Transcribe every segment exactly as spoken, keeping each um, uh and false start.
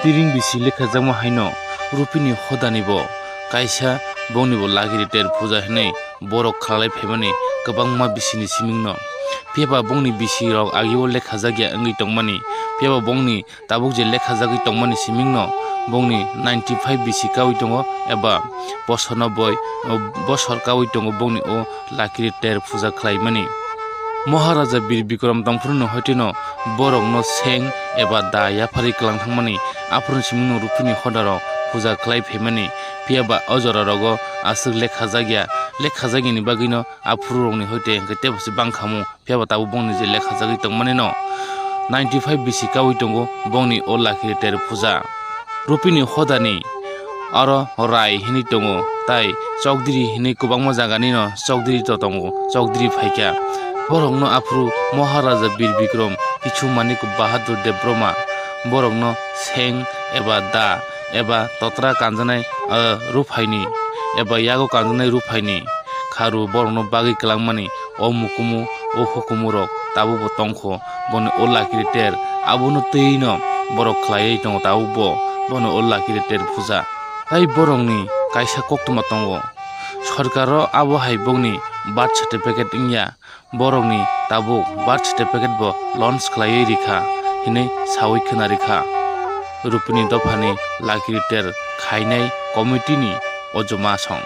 Tiring bisi lekhajakma haino Rupini hodani bo kaisa bongni bo lagiri ter puja hinwi borok khalai phaimani kwbangma bisini simingno. Phiyaba bongni bisi rok agio lekhajakya wngwi tongmani. Phiyaba bongni tabuk je lekhajagwi tongmani simingno bongni ninety five bisi kawi tongo eba bosorno boi bosor kawi tongo bongni o lagiri ter puja khlaimani. Maharaja Bir Bikram tongphuru no hoiteno borokno seng eba da yapharwi kwlang thangmani, aphuru simungno Rupini hodarok puja khlai phaimani. Phiyaba o jora rogo aswk lekhajakya, lekhajakya ni bagwino aphuru rokni hoite hwnkhe tebo se bangkhamu, phiyaba tabuk bongni je lekhajagwi tongmani no ninety five bisi kawi tongo bongni o lagiri ter puja. Rupini hodani aro Rai hinwi tongo, tai Chokdiri hinwi kwbangma jaganino Chokdiri to tongo, Chokdiri phaikha. Borokno aphuru Maharaja Bir Bikram kichu Manik Bahadur Debbarma borokno seng eba da eba totra kanjanai, ah, ruphaini eba yago kanjanai ruphaini kharu borokno bagwi kwlangmani o mukumu, o hukumurok tabukbo tongkho, bono o lakiri ter, abono twi no borok khlaiwi tongo tabukbo, bono o lakiri ter puja. Tai borokni kaisa koktwma tongo, sorkaro abo hai bokni birth certificate wngya, borokni tabuk birth certificate bo launch khlaiwi rikha hinwi sawi khna rikha. Rupini dophani lakiri ter khainai committee ni o juma song.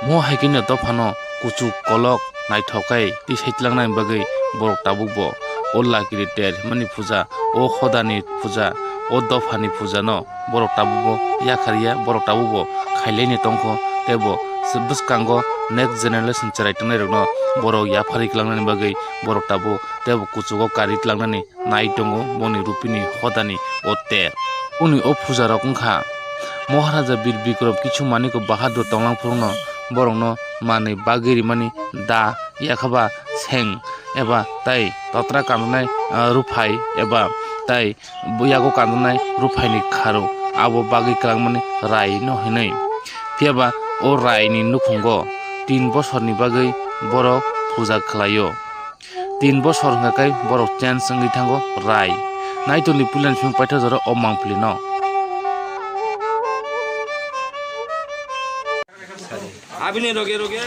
Mo hai khe no dophano kuchuk kolok naithok khe tisai tlangnani bagwi borok tabukbo o lakiri ter hwnmani puja, o hodani puja, o dophani puja no borok tabukbo yakhariya, borok tabukbo khailaini tongkho, teibo bwskango next generation cherai tongnairokno borok yapharwi tlangnani bagwi borok tabuk teibo kuchugo karwi tlangnani nai tongo boni Rupini hodani o ter. Boni o puja rok wngkha Maharaja Bir Bikram kichu Manik Bahadur tonglang phurungno borokno manwi bagwi rimani da, yakhaba seng eba tai totra kanjaknai, ah, ruphai eba tai buyago kanjaknai ruphaini kharu abo bagwi kwlangmani rai no hinwi. Phiyaba o rai ni nukhungo tin bosorni bagwi borok puja khlaio. Tin bosor hwnkha khe borok change wngwi thango rai. Naitolni puilani simi paithago jora o mangpili no. Abini roge roge.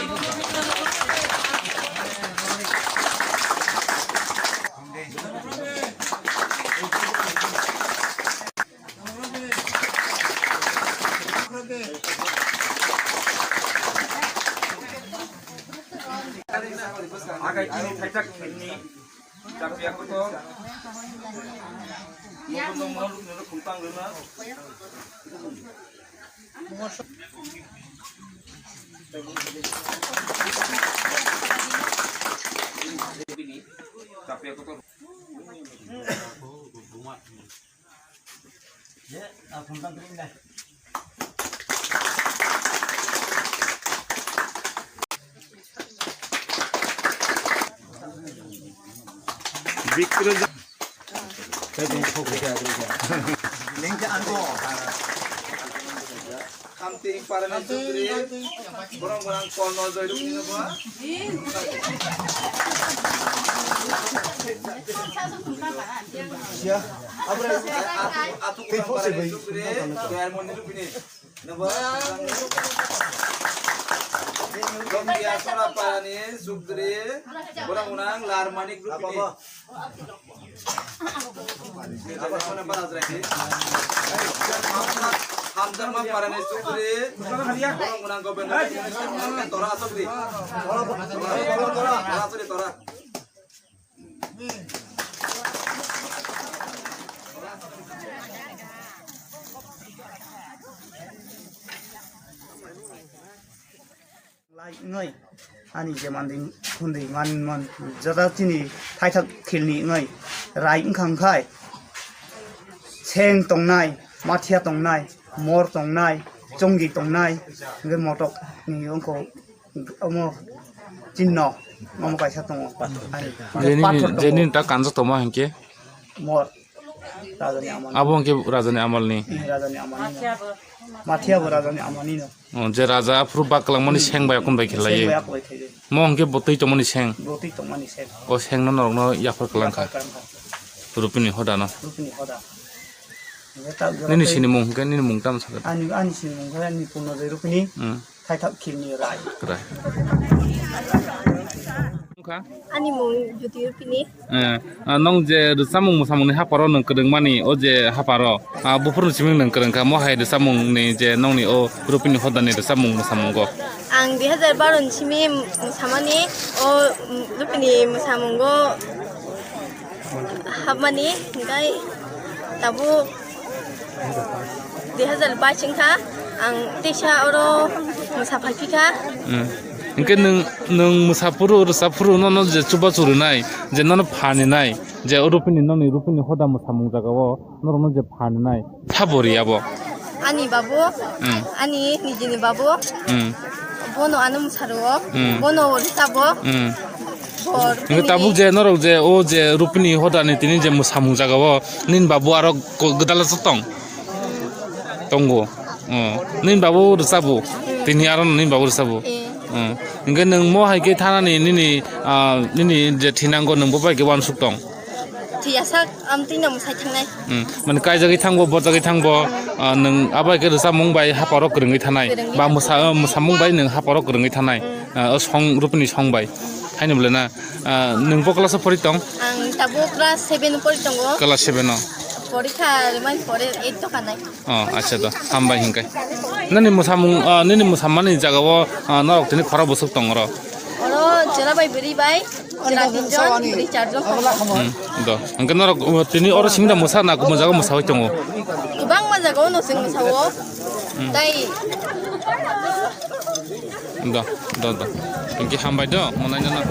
Agai kini thaijak kini. Chapia kotor. Mokol no mokol no khumtang rwna. Chapia kotor. Bikra. Khamti parani sutri, borong borong kol no joi rukni no ba. Atu, atu parani sutri, Diamond ni rukni no ba. Longkia sora parani sutri, borong borong lar manik rukni. Hamjakma parani sutri, borok gwnang Gobindo Tora asok di. Tora asok di, Tora. Lai wngwi ani je mandi hundi man man jata chini thaithak khilni wngwi rai wngkha wngkhai seng tongnai, mathia tongnai, mor tongnai, chongi tongnai, hwnkhe motok ni wngkho omo chinno omo kaisa tongo. Ani Jeni, pathor tongo. Jeni ta kanjak tongma hinkhe? Mor. Rajani amal. Abo hwnkhe rajani amalni. Hmm, rajani amalni. Mathiya bo rajani amalni no. Oh, je raja aphuru bak kwlangmani seng bai akon bai khe lai. Seng bai akon bai khe lai. Mo hwnkhe bo twi tongmani seng. Bo twi tongmani seng. O seng no norokno yaphar kwlangkha. Yaphar kwlangkha. Rupini hoda no. Rupini hoda. Nini sinimung hwnkhe nini mung tamo sakha? Ani, ani sinimung khe ani Purnojoy Rupini. Hmm. Thaithak Khilni Rai. Rai. Wngkha? Ani mung Jyoti Rupini. Eh, ah, nwng je rwchapmung mwsamungni haparo nwng kwrwngmani, o je haparo, ah, buphurni simi nwng kwrwngkha, mo hai rwchapmungni je nongni o Rupini Hodani rwchapmung mwsamungo? Ang dui hazar baro ni simi mwsamani, o, mm, Rupini mwsamungo hapmani, hingkhai tabuk dui hazar bais wngkha, ang teisa oro mwsa phaiphikha. Hmm. Hingkhe nwng, nwng mwsaphuru, rwchapphuru nono je chubachu rwnai, je nono phaninai, je o Rupini, nongni Rupini Hoda mwsamung jagao norokno je phaninai, sabo riyabo? Ani babu, hmm, ani nijini babu, hmm, bono ano mwsarwo, hmm, bono rwchapbo. Hmm. Hingke tabuk je norok je o je Rupini Hodani tini je mwsamung jagao nini babu aro ko-, gwdala tong? Tongo. Oh. Nini babu rwchapbo? Tini aro nini babu rwchapbo? Eh. Oh. Hingke nwng mo hai khe thanani nini, ah, nini je thinango nwng bo bai khe uansuk tong? Thwiyasak, amtwino mwsai thangnai. Hmm. Mane kaijagwi thangbo, bojagwi thangbo, ah, nwng abo hai khe rwchapmung bai haparo kwrwngwi thanai. Kwrwngwi ba thanai. Mwsa-, mwsamung bai nwng haparo kwrwngwi thanai. Hmm. Ah, o song, Rupini song bai. Hmm. Haino bole na, ah, nwng bo class o pori tong? Ang tabuk class seven o pori tongo. Class seven o. Porikha rimani pore eight o kanai. Oh, acha do, hambai hingkai. Nini mwsamung, ah, nini mwsamani jagao, ah, norok tini khorok bwswk tong oro? Oro chwla bai bwrwi bai. Chwla tinjon, bwrwi charjon tongo. Hmm, do. Hingke norok, uh, tini oro simi da mwsa na, kwbang jaga mwsawi tongo? Kwbangma jaga o no chwng mwsao. Hmm. Tai. Do, do, do. Hingke hambai do, mwnaino no.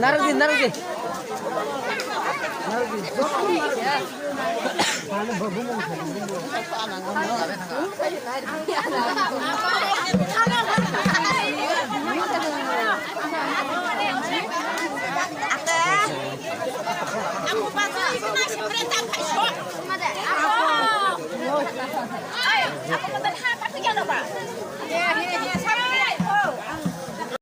Narwk di, narwk di.